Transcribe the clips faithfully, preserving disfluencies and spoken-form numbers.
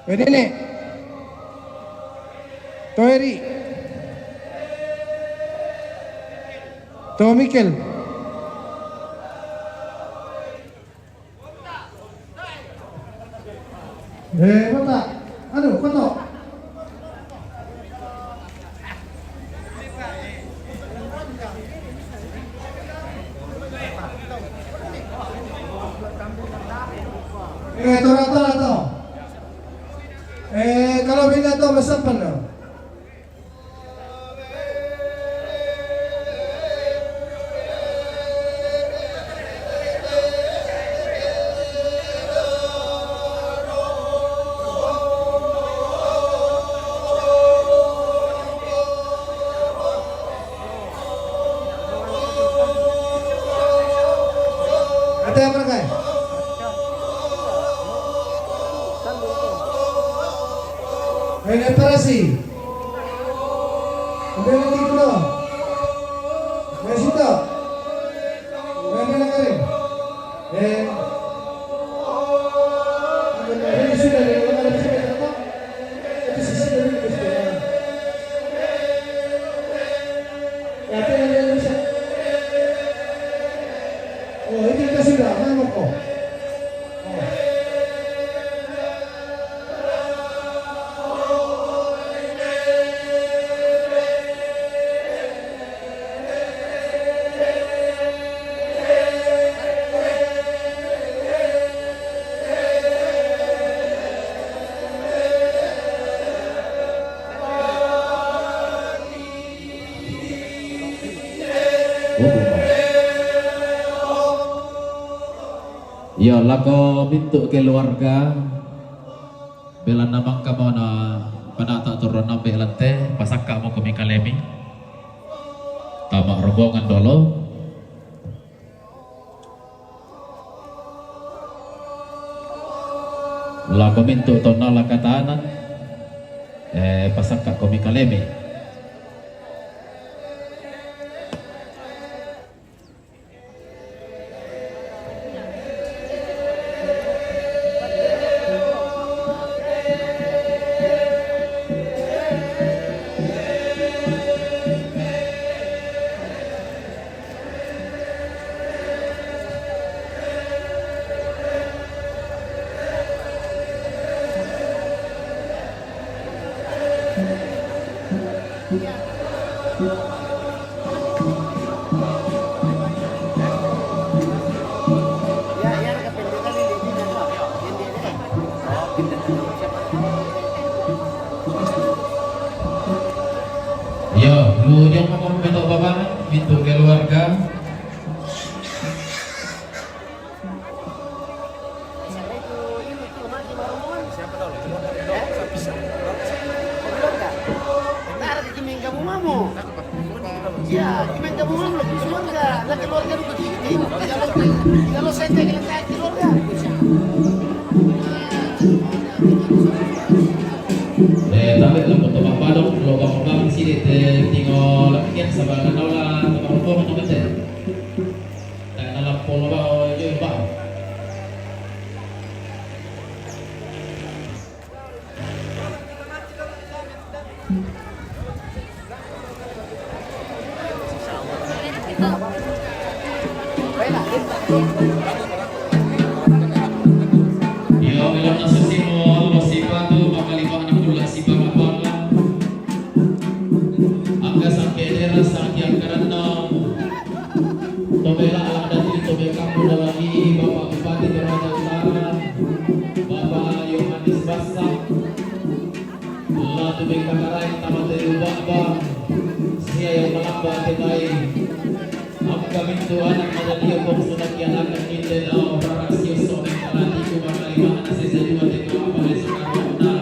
Pwede ni. To Eri. To Mikel. Eh, bata. Anu, koto. Eh, to, to, to. Eh, kalau bina to, masapan na. Ate, apa kai? May parasi. Hindi na tiglo. May sito. May na karin. Eh. Ano na, hindi sila, hindi naman na sila. Ito si sila, hindi sila. Ate, ano na siya? Oh, hindi na sila. Ano ko? Oh. Iyo, lako mintu' keluarga. Belanna mangkamo na panata' toronna mbe' lante, pasakka' moko mikalemi. Tama rombongan dolo. Lako mintu' tonna lakatanan, eh, pasakka' ko mikalemi. Iyo, lu jong mako beto' baba, mintu' keluarga. Eh, tapi lu foto apa dong? Lobang-lobang sini te tinggal lagi saba' na ola' tama' rombongan no mete. Tae' nalappo lobang o joi bang. Iyo, elonna susimo, lo sipatu, makalima'na kulla' sipangapalla. Angka sangke' dera sangke' angkaranna. Tobela' adat ri tobela' kampung dalam ini, Bapak Bupati Toraja Utara, Bapak Yohanes Bassa. Latu mengkakarai tama telu ba'ba, sia yang malamba te bai. Angka mintu' ana' madalia pong sunaki anakan ninde lao rara sio so mengkalati ku bakali ma'ana sesa dua te kua pale sokarona.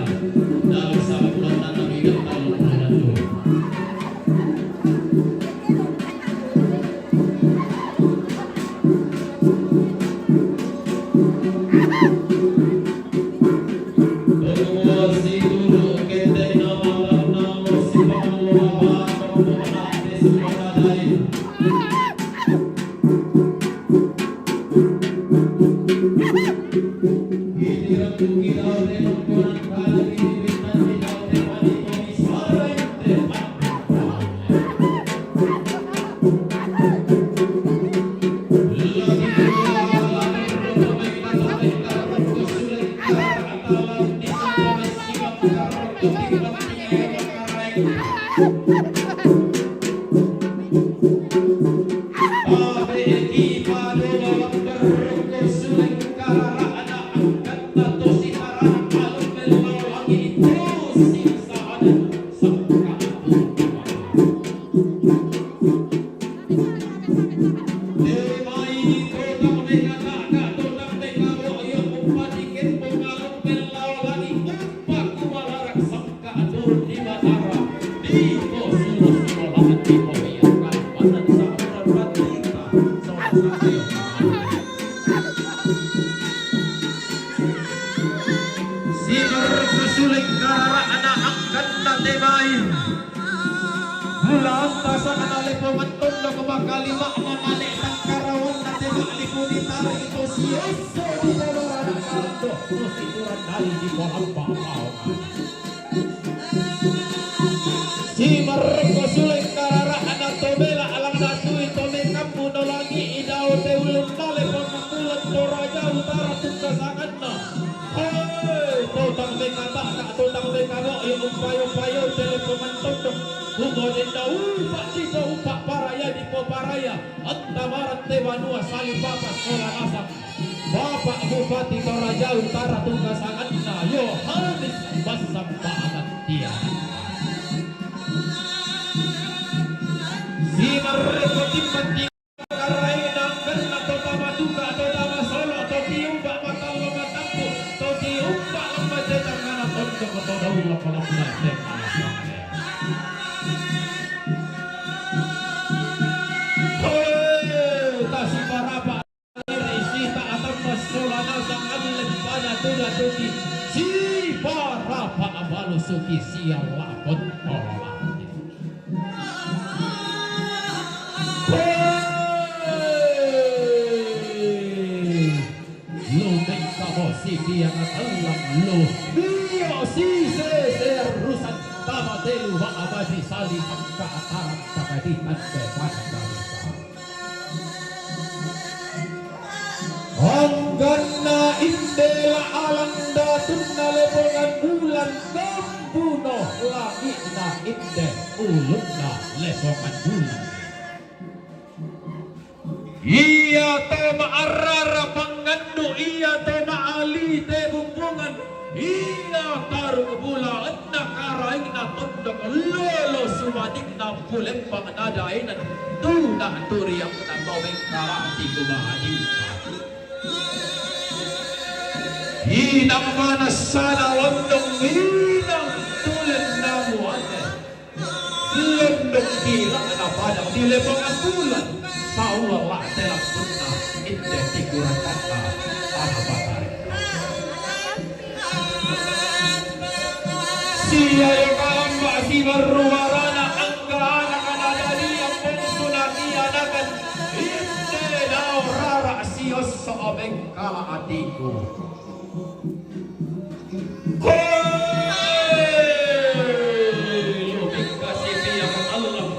Dalam sama bulan tanam hidup tanam bulan tu. Nate bain. Mula anta sanga nalepongan tondok makalima'na nane' tangkarawanna te ma'lipuni tare' to siesso di dabarana kalando to situran dali di polamba paongan. Simarrekko sule karara'na to bela alangna tui to mekammu no langi' idao te ulunna lepongan bulan to raja utara tungka sanganna. Hei, to tang mekata'ka, to tang mekabo'i, umpayo-umpayo, telepongan tondok. Kugonenna upa' dipo upa' paraya dipo paraya. Anta marang te banua sali papa sola nasang. Bapak Bupati Toraja Utara tungka sanganna Yohanes Bassam Pa'agattia. Simarrekko timmang Karaeng nangkanna to tama duka, to tama solo, to tiumba matallo matampu, to tiumba lamma te tangngana tondok, to daula palamma te kalasane. Hei, tasiparapa iri sita atamma sola nasang alleng pada tuda tuki, siparapa balusuki sia lakon tolaki. Hei! Lumengkamo sipiang tallang lu. Dio sise serusan tama telu ba'baji sali angka atarang takaditan te pada. Angganna inde la alang datunna lepongan bulan, kambuno langi'na inde ulunna lepongan bulan. Iya te ma'arrara pangandu, iya te ma'ali te bumbungan, iya tarung bulaenna karaengna tondok lolo sumadinna pulempang nadaenen tuna turiang na to mengkarati kubahaninna. Inang manassana londong, inang tulenna muane. Londong kila'na padang di lepongan bulan. Saula la te lappunna inde tikurakanna ana batare. Sia yo kalamba sibarruarana angka anaka nadadiang bongsu nakianakan inde nao rara siosso bengkala atiku. Hei! Lubikka sipiang tallang,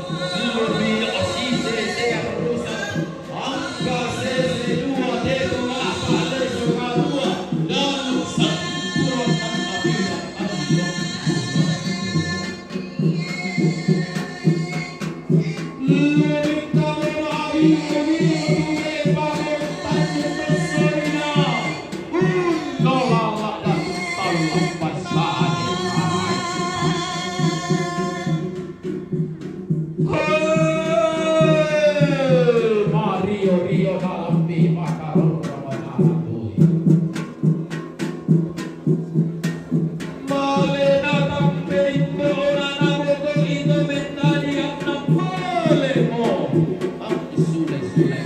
lubiyo sisese rusak, angka sese dua, tetu lapa, leso karua, dalu sampurang tanna pira tallang. Mario-rio dalam di mata orang. Malena tampe inde orana boko ito mentali annang malemo. Tapi sule-sule.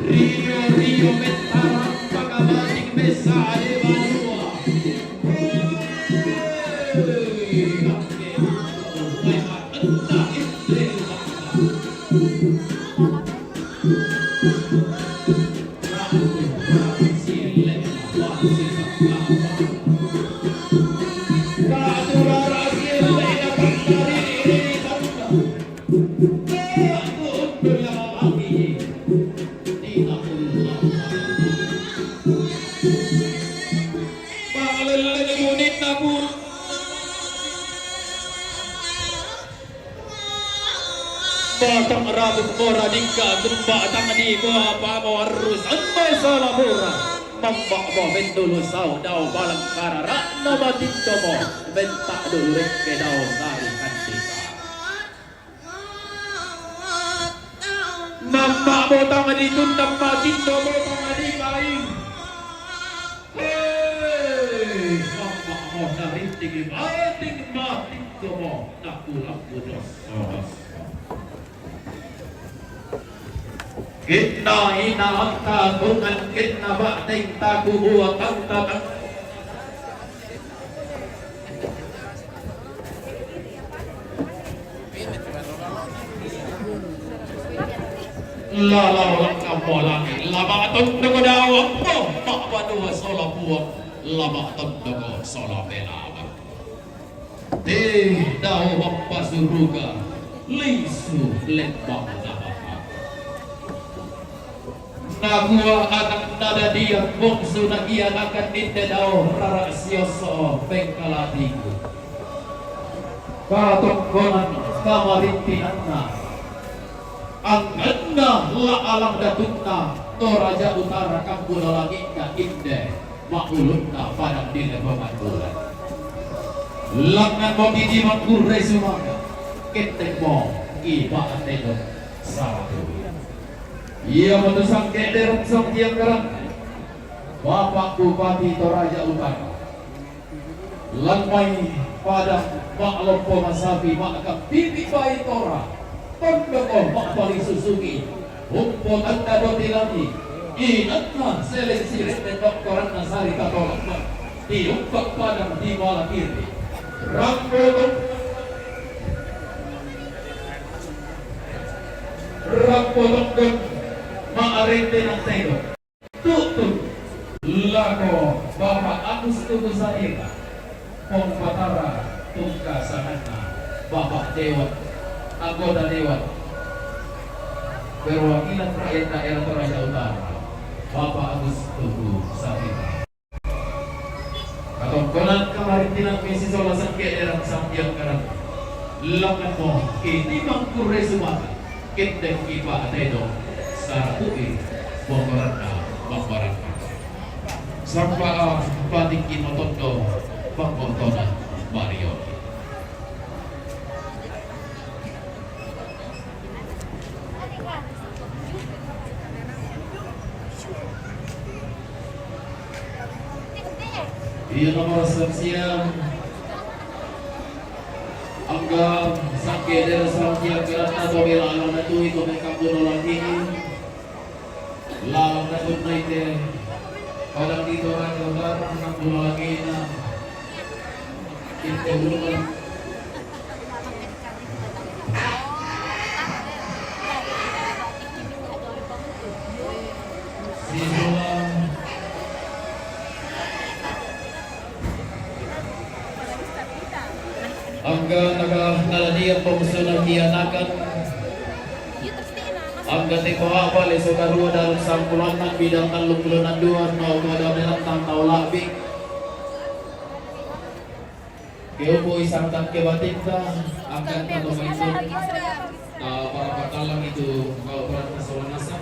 Rio-rio mentarang pakabating mesa de banua. Hei, angke, angke, angke, angke. Pangalelleng muninna pun. Batang rabuk mora dikka, gumba tang di mua pamo arrus amma salamura. Mamma mo mendulu sau dau balang karara nama tindomo. Benta dulu rekke dau sari kandika. Mamma mo tang di tundang matindo mo tang di kaing. Hei, mamma mo tarinting bating matindo mo nakulang putus. Kinna ina anta kungan kinna ba'teng taku ua tanta tang. La lao langka molangi, la ba'tondoko dao ampo, ma'banua sola puang, la ba'tondoko sola pelaba. Te dao mappasuruga, lisu lembang nabaka. Nakua anak nadadian bongsu nakianakan ninde dao rara sioso pengkalatiku. Katongkonan kamarintinanna. Angkanna la alang datunna Toraja Utara kampuna langitna inde ma'ulunna padang di lepongan bulan. Langngan mo kidi mangkurre sumaka, kettekmo iba atedok saratu. Ia matu sangkederan sangtiang karan Bapak Bupati Toraja Utara. Lan mai padang ma'loppo masapi ma'kappipi bai tora, tondoko ma'palisu sungi, umpo tanda boti lani, inanna seleng sirenne nokkoranna sari katolakna, tiumpa padang di mala kiri. Rampo tong-, rampo tonggang ma'arente nang tedok. Tutu lako Bapak Agus Tugu Sarita, Pong Batara tungka sanganna, Bapak Dewan, anggota Dewan Perwakilan Rakyat Daerah Toraja Utara, Bapak Agus Tugu Sarita. Katongkonan kamarintinang misi sola sangkederan sangtiang karan. Langngan mo kidi mangkurre sumaka, kettek iba atedok saratu'i bongkoranna bongkoranna. Sampa patikki motondo pangontona Mario. Iya, nomor siap-siap. Angga sangkeder sangkiak gerak atau bela alam itu itu mereka kuno lagi. Lalang na tunna ite padang di Toraja Utara, na pulangina. Ite ulungan. Siswa. Angga naga naladiang pammusuna kianakan. Angga te pahapa leso karua dalam sampulanna bidang tallung puluh dua no pada menantang tau labbi. Keupui sangtak ke batinta, angga tau itu. Para patalang itu kau peranta sola nasa.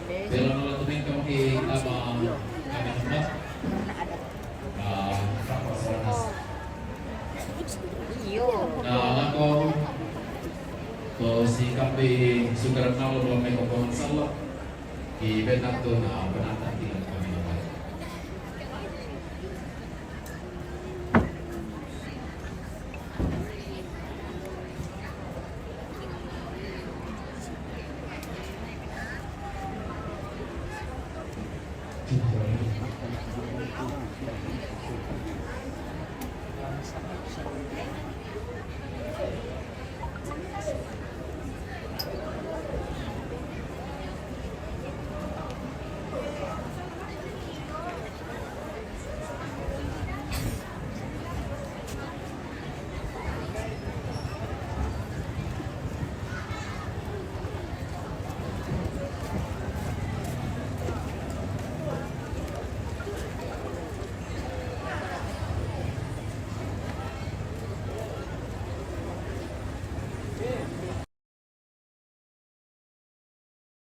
Bela nala tumengkam ke nama kami tempat. Na, kappa sola nasa. Iyo. Na, lako to si kampi sukaran nalo lo meko koman sala. Ki benak tu na penata tidak kami dapat.